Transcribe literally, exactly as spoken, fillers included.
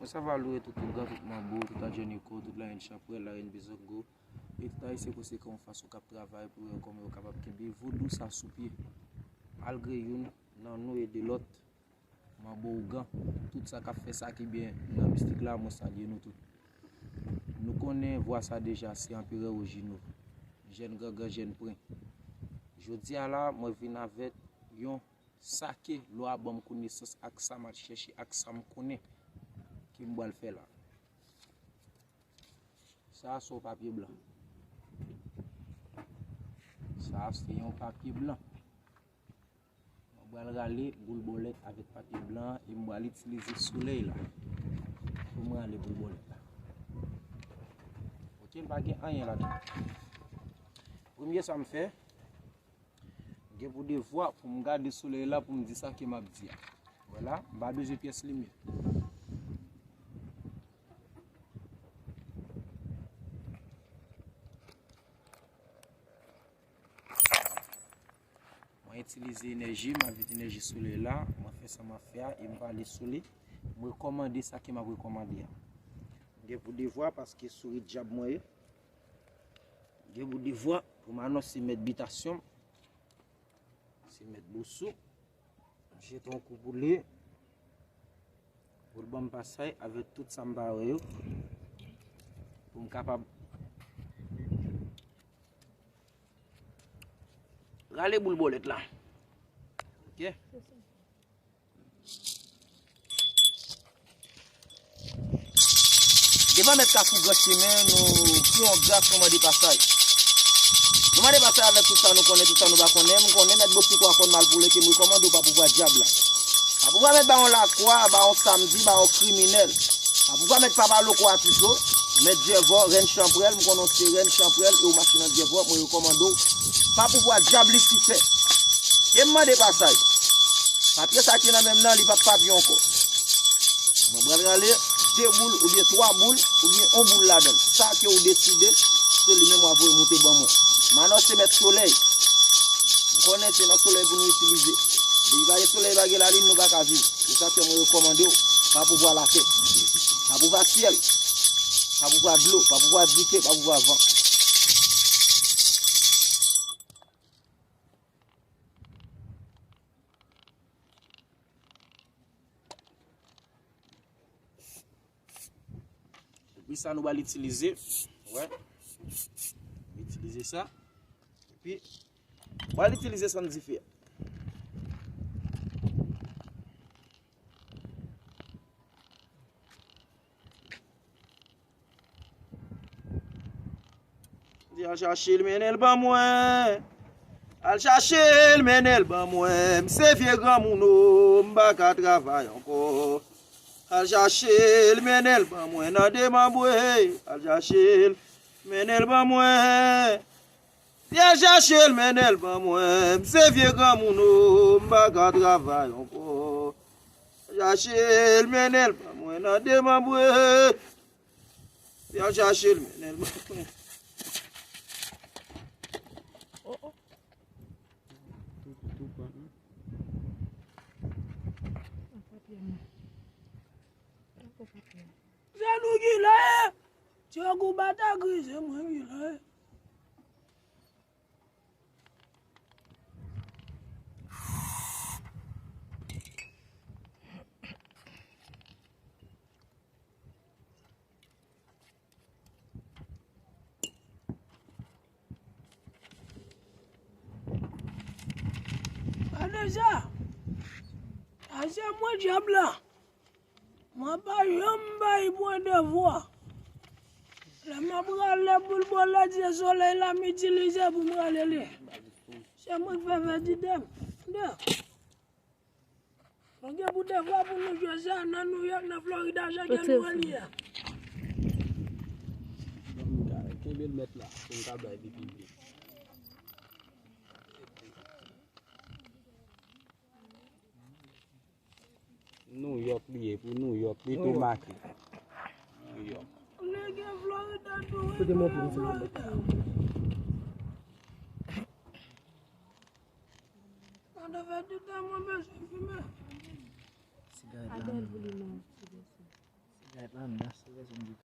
Sa va louwe tout ougan, tout manbo, tout adjè niko, tout larenn chanpwèl, larenn bizongo, e tout ayisyen konsekan an fas yo k ap travay pou yo kòman yo kapab kenbe vodou sa sou pye. Malgre youn nan nou ede lòt, manbo ougan, tout sa k ap fè sa ki byen nan mistik la, mwen salye nou tout. Nou konnen vwa sa deja, se Anperè Wojino, jèn gangan, jèn pren. Jodi a la, mwen vin avèk yon sake, lò a ban m konesans ak sa m al chèche ak sa m konnen ke m pral fè la. Sa a se yon papye blan. Sa a se yon papye blan. Mwen pral rale boul bòlèt avèk papye blan an e m pral itilize solèy la pou m rale boul bòlèt la. Ok, m pa gen anyen ladan. Premye sa m fè, m gen pou devwa pou m gade solèy la pou m di sa ke m ap di a. Vwala, m pa bezwen pyès limyè. Mwen itilize enèji m avèk enèji solèy la, mwen fè sa m ap fè a e m pale sou li. M rekòmande sa ke m ap rekòmande a. M gen pou devwa paske sourit dyab mwen ye. M gen pou devwa pou m anonse mèt bitasyon m. Se mèt Bousou. M jete yon kou pou li. Pou l ban m pasay avèk tout sa m pa wè yo. Pou m kapab rale boul bòlèt la. Ok? Devan mèt Kafou Gran Chemen, nou pou yon gras, nou mande pasay. Nou mande pasay avèk tout sa nou konnen, tout sa nou pa konnen. M konnen mèt Bosi Kwa konn mal poule ke m rekòmande w pa pouvwa dyab la. Pa pouvwa mèt Bawon Lakwa, Bawon Samdi, Bawon Kriminèl. Pa pouvwa mèt Papa Loko a Tizo, mèt Dyèvò, rèn Chanprèl, m konnen w se rèn Chanprèl e w mache nan Dyèvò, mwen rekòmande w pa pouvwa dyab Lisifè. E m mande pasay. Papye sa ki nan men m nan, li p ap papye ankò. Mwen pral rale de boul oubyen twa boul oubyen yon boul ladan l. Sa ke w deside, se li menm w ap voye moute ban mwen. Manò se mèt solèy. M konnen se nan solèy pou nou itilize. Depi pa gen solèy, pa gen lalin, nou pa ka viv. Se sa fè mwen rekòmande w, pa pouvwa latè, pa pouvwa syèl, pa pouvwa dlo, pa pouvwa dife, pa pouvwa van. Epi sa nou pral itilize. Wè. Itilize sa. Epi, pral itilize sann dife a. Di al chache l, mennen l ban mwen. Al chache l, mennen l ban mwen. M se vye granmoun o, m pa ka travay ankò. Al chache l, mennen l ban mwen nan demanbre. Al chache l, mennen l ban mwen. Di al chache l, mennen l ban mwen. M se vye granmoun o, m pa ka travay ankò. Al chache l, mennen l ban mwen nan demanbre. Di al chache l, mennen l ban mwen. Oh, oh. Tou, tou pran, non? An papye mwen. An papye. Se nou ki la, e? Tyangou Batagri, se mwen ki la, e. Gade sa. Sa se mwen dyab la. Mwen pa janm bay pran devwa. Lè m ap rale boul bòlèt, se solèy la m itilize pou m rale li. Se mwen k fè vèditè m. Tande. Nou gen pou devwa pou nou jwe sa nan Nouyòk, nan Florida, jan ke nou wè li a. Kenbe l mèt la, pou m ka bay li pi byen. Nouyòk li ye, pou Nouyòk, li tou make. Nouyòk. Li gen Florida tou, wi, Florida. Mwen te fè tout tan mwen bezwen fimen. Siga dan. Adèl pou li non, ti desi. Gade anndan, se vèsyon m di.